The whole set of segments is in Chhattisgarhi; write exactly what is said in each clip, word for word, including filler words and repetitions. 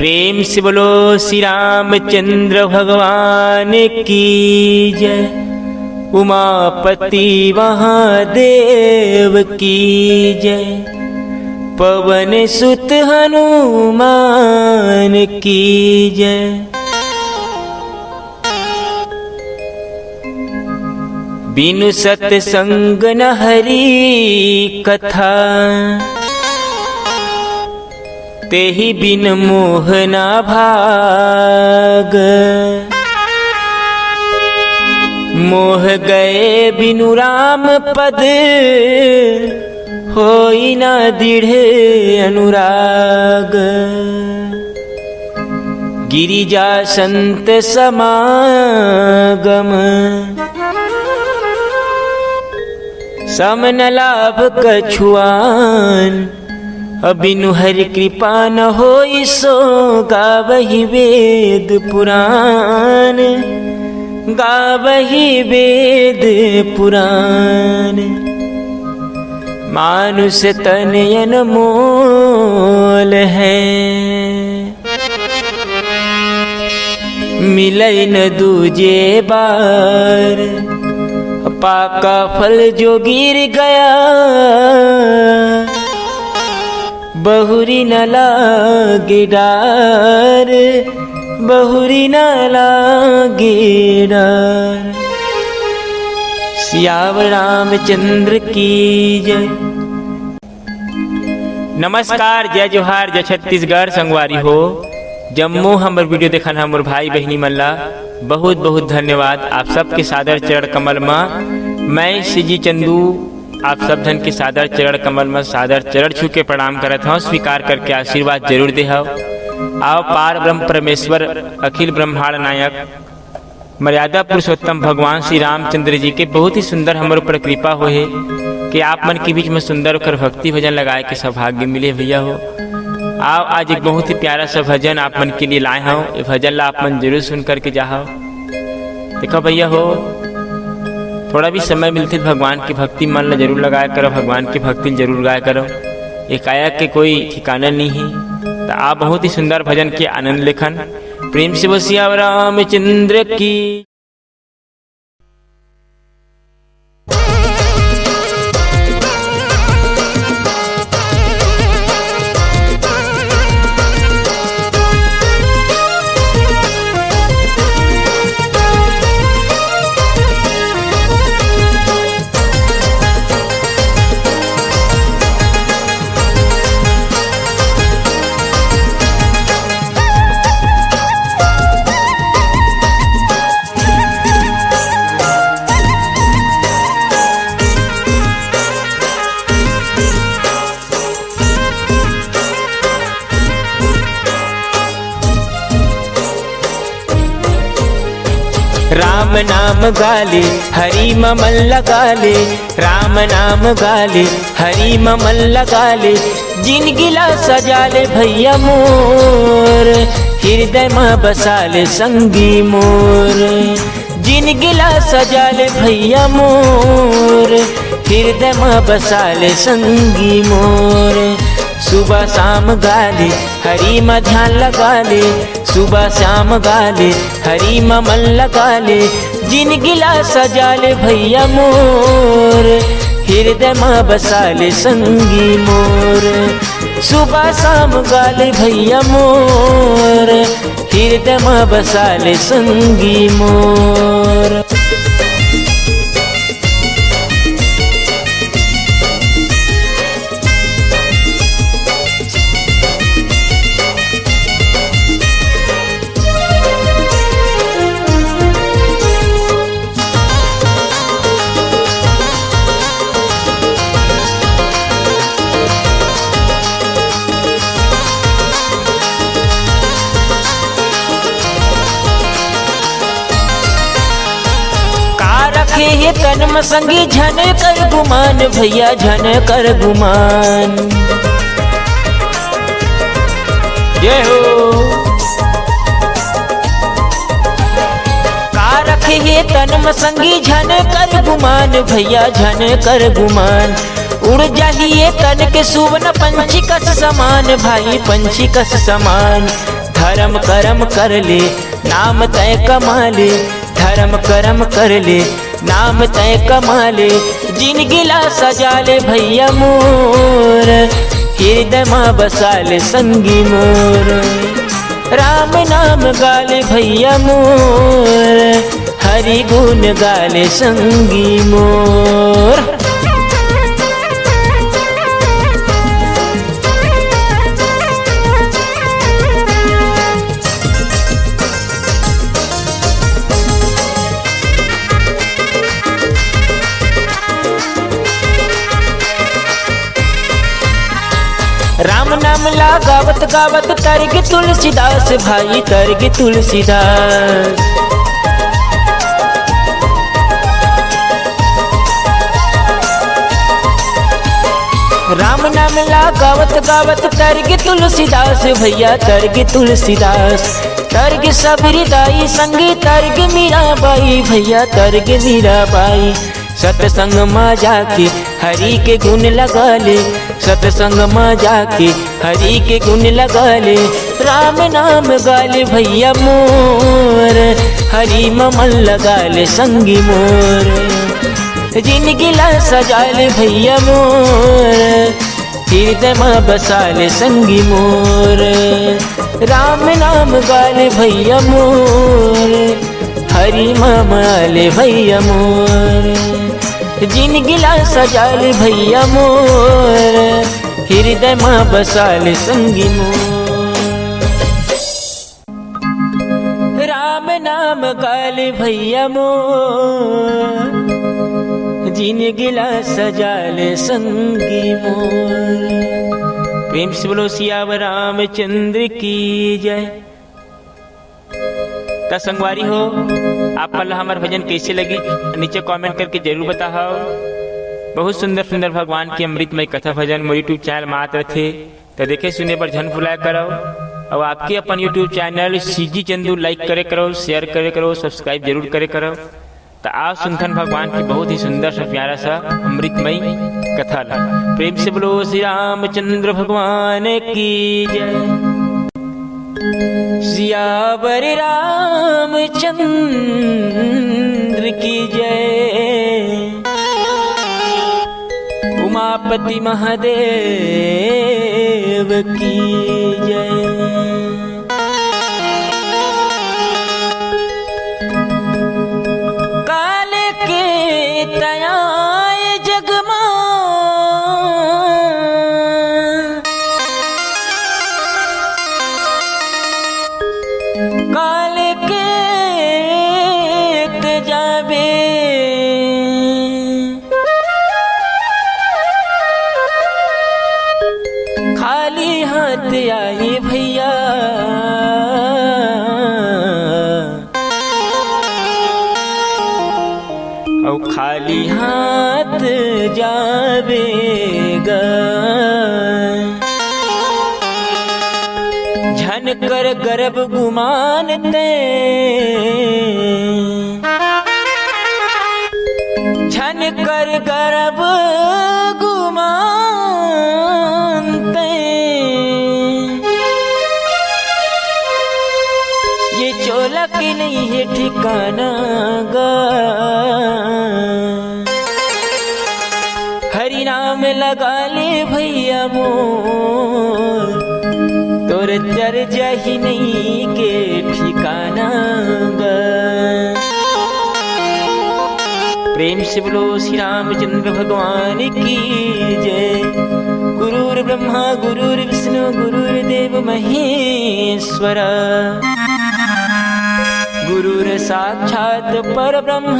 प्रेम से बोलो श्री रामचंद्र भगवान की जय, उमापति महादेव की जय, पवन सुत हनुमान की जय। बिनु सतसंग न हरि कथा, तेहि बिन मोह ना भाग। मोह गए बिनु राम पद, होई ना दृढ़ अनुराग। गिरिजा संत समागम, सम न लाभ कछुआन। बिनु हरि कृपा न होई सो, गावहि वेद पुराण, गावहि वेद पुराण। मानुष तन अनमोल है, मिलई न दूजे बार। पाका फल जो गिर गया, बहुरी न लागे डार, बहुरी न लागे डार। सियावर रामचंद्र की जय। नमस्कार, जय जोहार, जय छत्तीसगढ़। संगवारी हो, जम्मो हमर वीडियो देखन ह मोर भाई बहिनी मन ला बहुत बहुत धन्यवाद। आप सबके सादर चरण कमल म मैं सीजी चंदू आप सब झन के सादर चरण कमल म सादर चरण छू के प्रणाम करत हव। स्वीकार करके आशीर्वाद जरूर देहव। आओ पार ब्रह्म परमेश्वर अखिल ब्रह्मांड नायक मर्यादा पुरुषोत्तम भगवान श्री रामचंद्र जी के बहुत ही सुंदर हमर ऊपर कृपा होहे कि आप मन के बीच में सुंदर ओकर भक्ति भजन लगाए के सौभाग्य मिले भैया हो। आओ आज एक बहुत ही प्यारा सा भजन आप मन के लिए लाए हव। ये भजन ला आप मन जरूर सुन करके जाहव। देखो भैया हो, थोड़ा भी समय मिलथे त भगवान के भक्ति मन ला जरूर लगाए करो, भगवान के भक्ति ला जरूर गाए करो। ये काया के कोई ठिकाना नहीं है। तो आप बहुत ही सुंदर भजन के आनंद लेखन। प्रेम से बोल सियावर रामचंद्र की। राम नाम गाले, हरि म मन लगा ले, राम नाम गाले, हरि म मन लगा ले, जिनगी ला सजा ले भैया मोर, हृदय म बसा ले संगी मोर। जिनगी ला सजा ले भैया मोर, हृदय म बसा ले संगी मोर। सुबह शाम गा ले, हरि म ध्यान लगा ले, सुबह शाम गा ले, हरि म मन लगा ले। जिनगी ला सजा ले भैया मोर, हृदय म बसा ले संगी मोर। सुबह शाम गा ले भैया मोर, हृदय म बसा ले संगी मोर। का रखे हे तन म संगी, झन कर गुमान भैया, झन कर गुमान। जय हो। का रखे हे तन म संगी, झन कर गुमान भैया, झन कर गुमान। उड़ जाही ये तन के सुवन पंछी कस समान, भाई पंछी कस समान। धर्म करम कर ले, नाम तय कमा ले। धर्म करम कर ले, नाम तय कमा ले। जिनगी ला सजा ले भैया मोर, हृदय मा बसा ले संगी मोर। राम नाम गा ले भैया मोर, हरि गुण गा ले संगी मोर। राम नाम ला गावत गावत तर गे तुलसीदास भाई, तर गे तुलसीदास। राम नाम ला गावत गावत तर गे तुलसीदास भैया, तर गे तुलसीदास। तर गे सबरी दाई संगी, तर गे मीराबाई भैया, तर गे मीराबाई। सत्संग मा जाके हरि के गुण लगा ले, सत्संग मा जाके हरि के गुण लगा ले। राम नाम गा ले भैया मोर, हरि मा मन लगा ले संगी मोर। जिनगी ला सजा ले भैया मोर, हृदय मा बसा ले संगी मोर। राम नाम गा ले भैया मोर, हरि मा मा ले भैया मोर। जिनगी ला सजा ले भैया मोर, हृदय मा बसा ले संगी मोर। राम नाम गा ले भैया मोर, जिनगी ला सजा ले संगी मोर। प्रेम से बोलो सियावर रामचंद्र की जय। त संगवारी हो, आप मन ला हमर भजन कइसे लगिस, नीचे comment करके जरूर बताहव। बहुत सुंदर सुंदर भगवान के अमृतमय कथा भजन मोर YouTube channel मा आत रथे, त देखे सुने बर झन भुलाय करव। अउ आपके अपन YouTube channel CG Chandu like करे करव, share करे करव, subscribe जरूर करे करव। त आज सुनथन भगवान के बहुत ही सुंदर सा प्यारा सा अमृतमय कथा ला। प्रेम से बोलो श्री रामचंद्र भगवान की जय। सियावर रामचंद्र की जय, उमापति महादेव की जय। काल के तयाय जग मा, काल के ते जाबे। खाली हाथ आही भैया, अउ खाली हाथ जाबे गा। झन कर गर्व गुमान ते, झन कर गर्व गुमान ते। ये चोला के नइ हे ठिकाना गा। हरि नाम लगा ले भैया मोर, तोर चर्चा ही नइ के ठिकाना गा। प्रेम से बोलो श्री रामचंद्र भगवान की जय। गुरुर्ब्रह्मा गुरुर्विष्णु गुरुर्देव महेश्वरा, गुरुर्साक्षात् परब्रह्म,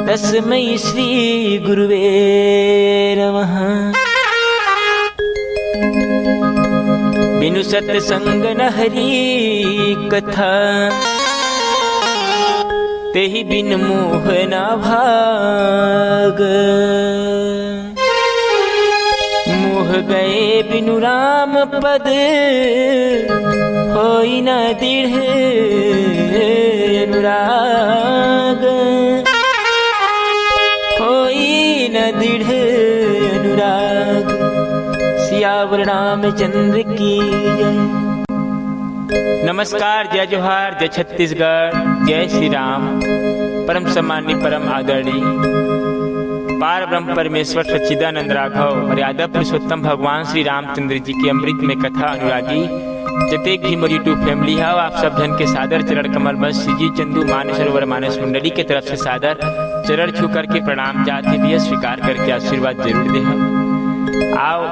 तस्मै श्री गुरुवे नमः। बिनु सत्संग न हरि कथा, तेहि बिन मोह ना भाग। मोह गए बिनु राम पद, होई न दृढ़ अनुराग, होई न दृढ़ अनुराग। सियावर रामचंद्र की जय। नमस्कार, जय जोहार, जय छत्तीसगढ़, जय श्री राम। परम सम्माननीय, परम आदरणीय पार ब्रह्म परमेश्वर सच्चिदानंद राघव, मर्यादा पुरुषोत्तम भगवान श्री रामचंद्र जी के अमृत में कथा अनुरागी जतेक भी मोर YouTube family है, आप सब झन के सादर चरण कमल में श्री जी चंदू मानस सरोवर मानस मंडली के तरफ से सादर चरण छू करके प्रणाम जात हे भैया, स्वीकार करके आशीर्वाद जरूर दे। आओ,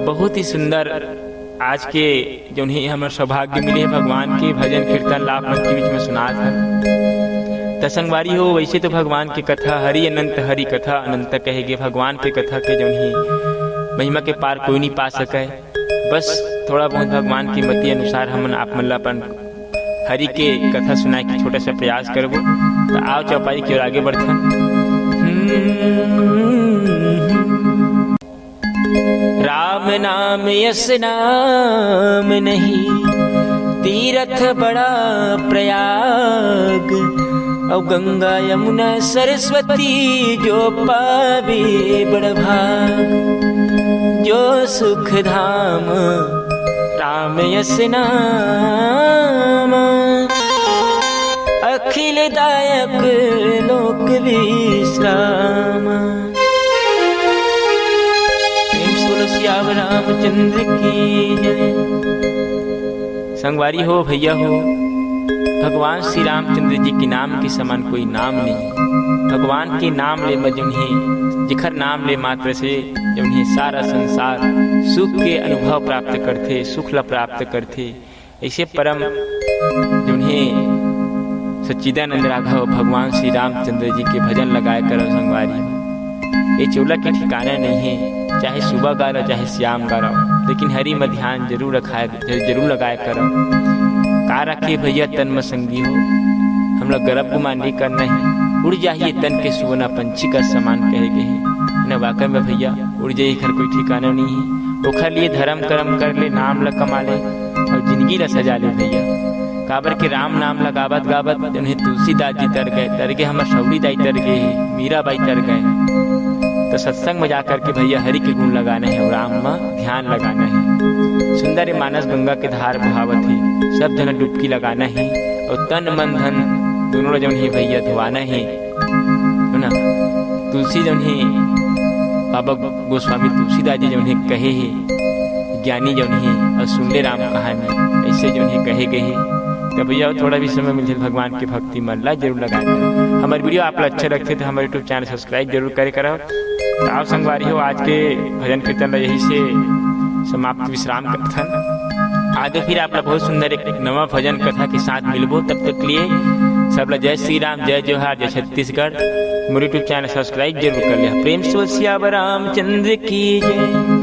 बहुत ही सुंदर आज के जौन हे हमर सौभाग्य मिले हे भगवान के भजन कीर्तन ला आप मन के बीच में सुनात हन। त संगवारी हो, वैसे तो भगवान के कथा हरि अनंत, हरि कथा अनंत कहे गे, भगवान के कथा के जौन हे महिमा के पार कोई नहीं पा सके। बस थोड़ा बहुत भगवान की मति अनुसार हमन आप मन ला अपन हरि के कथा सुनाए के छोटा सा प्रयास करबो। त आओ चौपाई की ओर आगे बढ़थन। हम्म। राम नाम यस नाम नहीं, तीरथ बड़ा प्रयाग। और गंगा यमुना सरस्वती, जो पावे बड़ भाग। जो सुख धाम राम यस नाम, अखिल दायक लोक विश्राम। प्रेम से बोलो सियावर रामचंद्र की जय। संगवारी हो, भैया हो, भगवान श्री रामचंद्र जी के नाम के समान कोई नाम नहीं। भगवान के नाम ले म जौन हे, जिखर नाम ले मात्र से जौन हे सारा संसार सुख के अनुभव प्राप्त करथे, सुख ला प्राप्त करथे। ऐसे परम जौन हे सच्चिदानंद राघव भगवान श्री रामचंद्र जी के भजन लगाए करव संगवारी हो। ये चोला के ठिकाना नहीं हे, चाहे सुबह गा रहो, चाहे शाम गा रहो, लेकिन हरि में ध्यान जरूर रखाए, जरूर लगाए करव। का रखे भैया तन में संगी हो, हमला गरब गुमान नहीं करना हे। उड़ जाही ये तन के सुअना पंछी का समान कहे गे हे। न वाकई में भैया उड़ जाही, एखर कोई ठिकाना नहीं हे। ओखर लिए धर्म कर्म कर ले, नाम ला कमा ले, अउ जिंदगी ला सजा ले भैया। काबर के राम नाम ला गावत गावत जौन हे तुलसीदास जी तर गए, तर गए हमर सौरी दाई तर गए हे, मीराबाई तर गए। त सत्संग में जा करके भैया हरि के गुण लगाना हे अउ राम में ध्यान लगाना हे। सुंदर ये मानस गंगा के धार बहावत हे, सब झन डुबकी लगाना हे अउ तन मन धन दोनों ला जौन हे भैया धोआना हे। है ना? तुलसी जौन हे, बाबा गोस्वामी तुलसीदास जी जौन हे कहे हे, ज्ञानी जौन हे अउ सुन ले राम कहानी, ऐसे जौन हे कहे गए हे। त भैया थोड़ा भी समय मिलथे भगवान के भक्ति मन ला जरूर लगाए करव। हमर video आप ला अच्छा लगथे त हमर YouTube channel subscribe जरूर करे करव। त आओ संगवारी हो, आज के भजन कीर्तन ला यही से समाप्त विश्राम करथन। आगे फिर आप ला बहुत सुंदर एक नवा भजन कथा के साथ मिलबो। तब तक के लिए सब ला जय श्री राम, जय जोहार, जय छत्तीसगढ़। मोर YouTube channel subscribe जरूर कर ले। प्रेम से बोल सियावर रामचंद्र की जय।